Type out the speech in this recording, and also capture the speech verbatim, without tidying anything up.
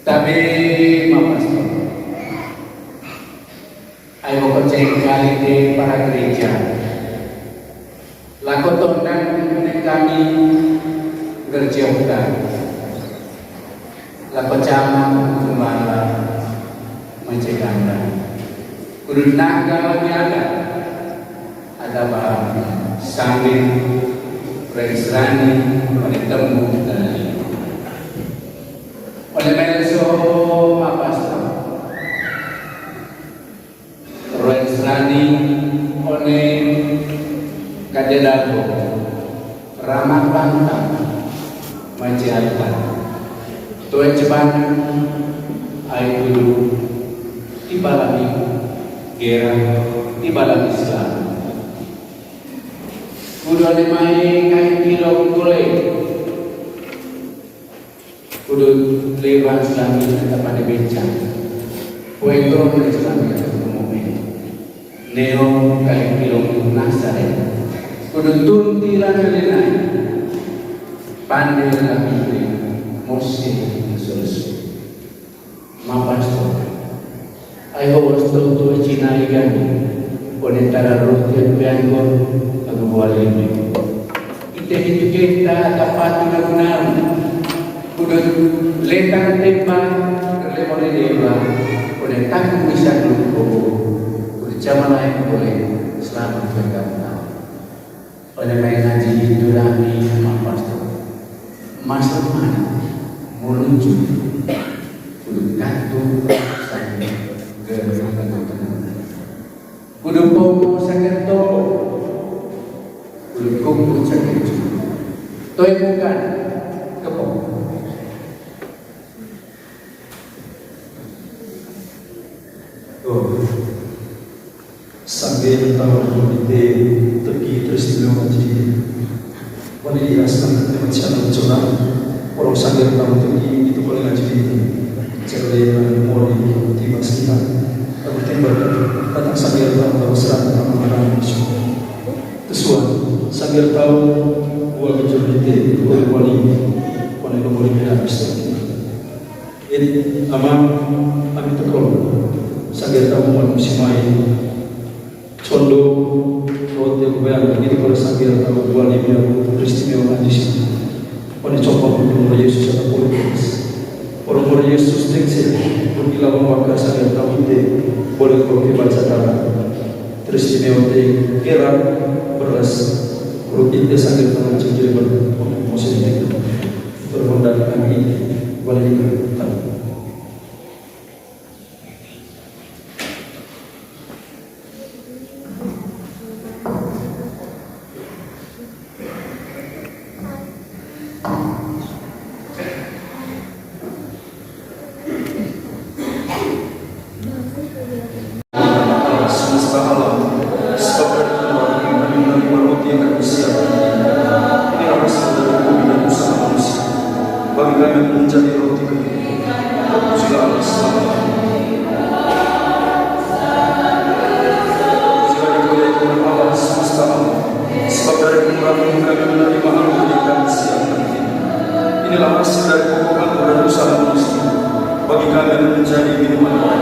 Tabe ma pastor. Ai boko cengkali de para gereja. Lako tondang ne kami gereja uta. Lako camat gembala meceganda. Kudu naga lagi ada. Ada ba sangin rensrani pada temu dan lain. Oleh menso ma pastor. Ruen serani one kajadabo ramak banta majiata. Toe cebana ai kudu tiba lami gera tiba lami Islam. Kudu ane mai kai kilo kule. Kudu lewa selami ata pande beca. Kue tron selami ata kudu momen. Neo kai pilong Nazaret. Kudu tunti lana lenai. Pande lami Mose Yesus. Ma pastor. Ai ho satu tu Cina ikan. One tara roti anu beanggor, anu buah lime. Ite hitu kenta ata patu na gunam. Kudu letang temba, kerle mone dewa. One taku bisa dulu bobo. Kudu cama lain boleh selamat berkata. Oleh mai ngaji itu rami ma pastor. Masuk mana? Melucu. Kudu katu sampai ke kudu pomo sakit toko. Kudu kuku sakit. Toi bukan kepok. Oh. Sangge tau ite teki terus ilo ngaji. Wali di asal teman siapa cona. Orang sangge tau teki itu boleh ngaji. Cerita mori di maskinan. Aku tembak datang sangge tau tau serang tau marang. Kesuan sangge tau buah kecil ite boleh wali. Wali nomor lima. Ed ama ami tekol sangge tau muat musimai. Condo roti aku bayar begitu pada sangge tau buah lima aku teristimewa ngaji sini. Pada coba pun nomor Yesus atau politis. Orang nomor Yesus tekstil pun gila mewakil sangge tau ite boleh kau baca tara. Teristimewa te kera beras. Kalau ite sangge tau ngaji jadi ber-, musim itu. Bermodal kami, boleh tahu. Semesta alam, sebab dari Tuhan kami menerima roti yang kami siapkan. Inilah hasil dari kami dan usaha manusia. Bagi kami menjadi roti kehidupan. Pujilah Allah selama-lamanya. Pujilah dimuliakan Allah semesta alam. Sebab dari kemurahan kami menerima anggur yang kami siapkan ini. Inilah hasil dari pokok anggur dan usaha manusia. Bagi kami menjadi minuman.